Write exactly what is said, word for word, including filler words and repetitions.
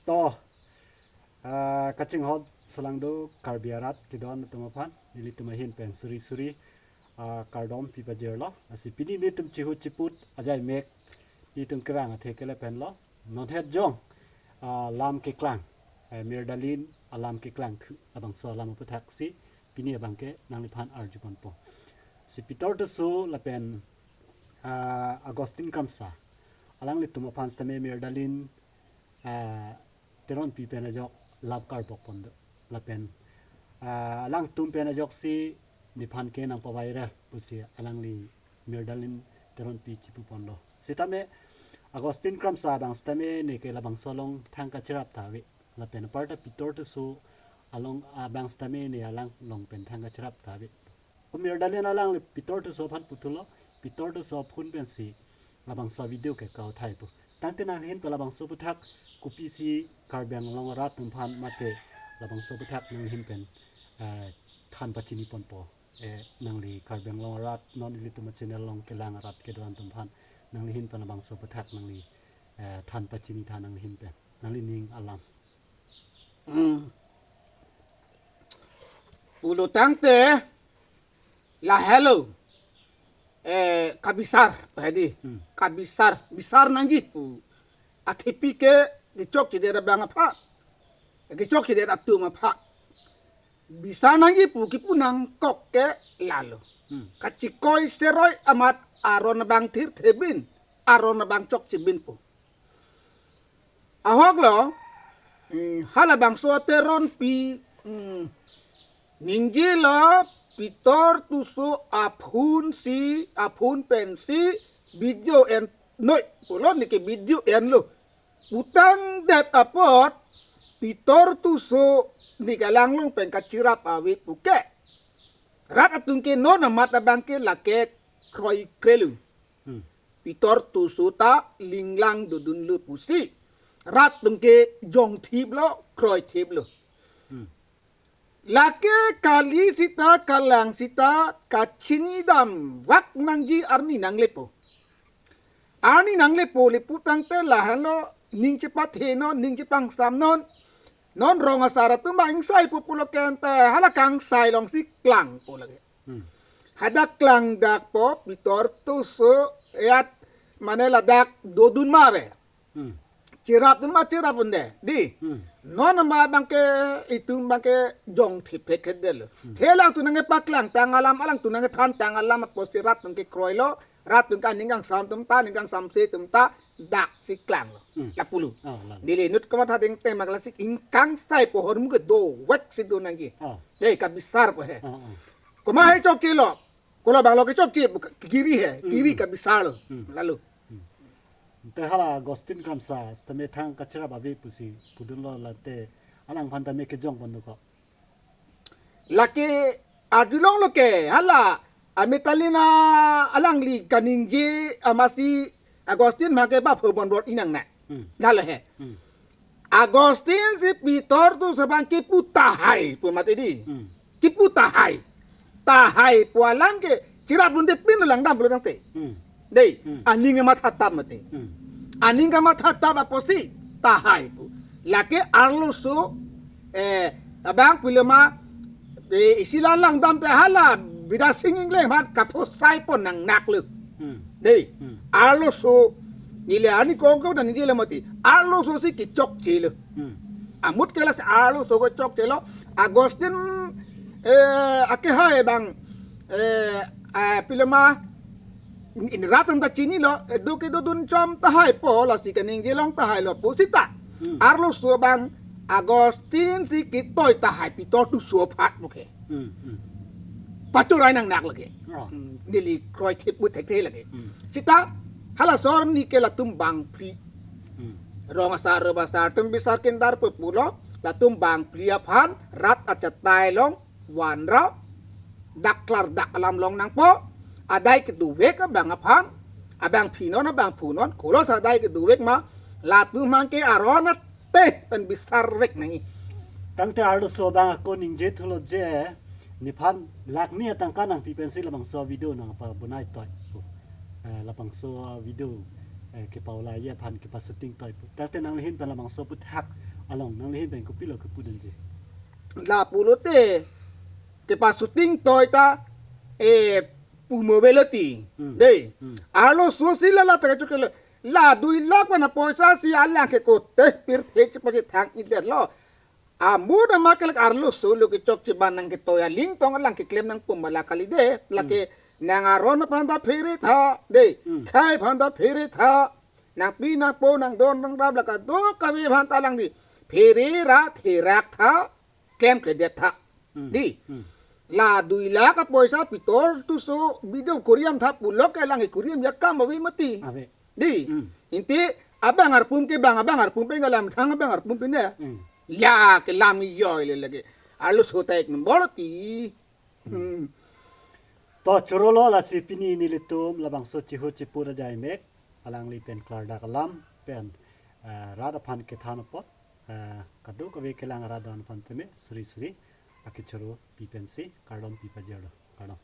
To, ah, kachinghon selang do Karbi arat kedo-an atum aphan, nelitum ahin pen suri suri, ah, kardom pipajirlo. Lasi pini nelitum chihu chiput ajai mek, nelitum kevang athe ke lapenlo. Non het jong, ah, lam keklang, eh, Mir Dalin alam keklang thu, labangso alam aputhaksi pini abangke nangliphan arjuponpo. Si Pitor Tisso lapen, ah, Augustine Kramsa, alanglitum aphan sitame Mir Dalin, ah, Teronpi pen ajok lam karbokpon do. Lapen, ah, alangtum pen ajoksi nephan ke nangpavaira pusi alangli Mir Dalin Teronpi chipuponlo. Sitame Augustine Kramsa abang sitame neke labangso along thang kachirap ta ave. Lapen aparta Pitor Tisso along abang sitame ne alanglong pen thang kachirap ta ave. Ko Mir Dalin alangli Pitor Tisso aphan puthulo, Pitor Tisso aphun pensi labangso video ke kauthai pu. Tangte nanghin pen labangso aputhak kopisi Karbi Anglong arat atum aphan mate labangso aputhak nanghin pen, eh, than pachiniponpo. Eh, nangli Karbi Anglong arat non ilitum channel along kelang arat kedo-an atum aphan nangli hin pen labangso aputhak nangli, eh, than pachini tha nangli hin pen. Nangli ning alam. Hmm. Pulo tangte lahelo, eh, kabisar, hedi. Hmm. Kabisar, bisar nangji pu. Athepi ke kechokchedet abang aphan. Kechokchedet atum aphan. Bisar nangji pu kipu nangkok ke lalo. Hmm. Kachikoi seroi amat aron abang thirthebin, aron abang chokchebin pu. Ahoklo, hmm, halabangso Teronpi, hmm, ningjelo Pitor Tisso aphunsi, aphun pensi video en noi pulo, neke video enlo. Putangdet apot Pitor Tisso neke alanglong pen kachirap ave puke, rat atum ke non amat abangke lake kroikrelo. Hmm. Pitor Tisso ta linglang dodunlo pusi rat atum ke jongthiplo, kroithiplo. Hmm. Lake kali sita, kalang sita, kachinidam vak nangji arni nanglepo. Arni nanglepo le putangte lahenlo ning chepathe non, ning chepangsam non. Non rong asar atum ba ingsai pu pulo ke ante hala kangsai alongsi klang pu lake. Hmm. Hadak klangdakpo Pitor Tisso ajat mane ladak dodun ma ave. Hmm. Chirap dun ma chirap unde, di. Hmm. Non ma abangke itum abangke jongthip thekthedetlo. Hmm. The alangtum nangkepaklangtang alam, alangtum nangkethantang alam apotsi rat atum ke kroilo, rat atum ke aning kangsam atum ta, aning kangsamse atum ta daksi klanglo. Hmm. Lapulo. Oh, lang. Neli inut kamatha ding tema klasi ingkangsai pohor muke dovek si do nangji. Oh. Dei kabisar po he. Oh, oh. Komat he chokchelo. Ko labanglo kechokche pu kiri he, hmm, kiri kabisarlo. Hmm. Lalo. Hmm. Te hala Augustine Kramsa sitame thang kachirap ave pusi pudunlo, late alangphan tame kejongpon do ko. Lake arjulonglo ke hala Mir Dalin alangli kaningje amatsi Augustine abangke ba phobon bor inang na. Hmm. Lalo he. Hmm. Augustine si Pitor Tisso abang kipu tahai pu mati di. Hmm. Kipu tahai. Tahai pu alam ke chirap dunde pin langdam pulo tangte. Hmm. Dei, hmm, aning kamathatap mati. Hmm. Aning kamathatap apotsi tahai pu. Lake arloso, eh, abang pulema, eh, isi lang langdamte hala Bidya Sing Engleng aphan kaphosaipo nangnaklo. Hmm. Dei, hmm, arloso neli arni kongko dan neli mati. Arloso si kechokchelo. Hmm. Amut ke lasi arloso kechokchelo. Augustine, eh, akehai abang, eh, ah, pulema in rat atum ta chinilo, eh, do kedodun chom tahaipo, lasi kaningje long tahailo pu sita. Hmm. Arloso abang Augustine si kitoi tahai Pitor Tisso aphan puke. Hmm, hmm. Pachorai nangnaklo ke. Oh. Hmm, neli kroithip pu thekthe lake. Hmm. Sita halaso arni ke latum bangphli. Hmm. Rong asar, rong asar atum bisar kindar pu pulo, latum bangphli aphan rat achatai along vanra dak klardak alam long nangpo, adai kedovek abang aphan, abang phinon, abang phunon, kolos adai kedovek ma, latum abangke aron ateng pen bisarvek nangji. Tangte arloso abang ako ningje thulo je, nephan lakh ni atangka nangpi pensi labangso video nangpabonai toi pu. Eh, labangso video, eh, kepaulai aphan kepashooting toi pu. Tangte nangli hin pen labangso aputhak Along nangli ahin pen kopilo kepudunji? Lapulote kepashooting toy ta e pumo veloti. Hmm. Dei. Hmm. Arloso si lala ta kechokche lo. La dui lakh pen apoisa si alang ke kote pirthe chepachethang-idetlo. Amut ama kelak arloso lo kechokche ba nangketoi aling tong alang keklem nangpum bala kali de. Lake nang aron aphan ta phere tha. Dei. Hmm. Khei aphan ta phere tha. Nangpi nangpo nangdon nangrap la kadokave aphan ta alangli phere ra therak tha, klemkledet tha. Hmm. Dei. Hmm. La dui lakh apoisa Pitor Tisso video kuriam tha pulo ke alang kuriam akam ave mati. Ave. Dei. Hmm. Ante abang arpum ke bang, abang arpum pen alam thang abang arpum pen ne. Hmm. Ya ke lam ijoi le lake. Arloso ta ek number ti. Hmm. To chorolo, lasi pini nelitum labangso chihu chipu ra jaimek, alangli pen klardak alam pen, eh, rat aphan kethan apot, eh, kadokave kelang arat don aphan teme suri suri akechoro pi pensi kardom pi pajirlo. Kardom.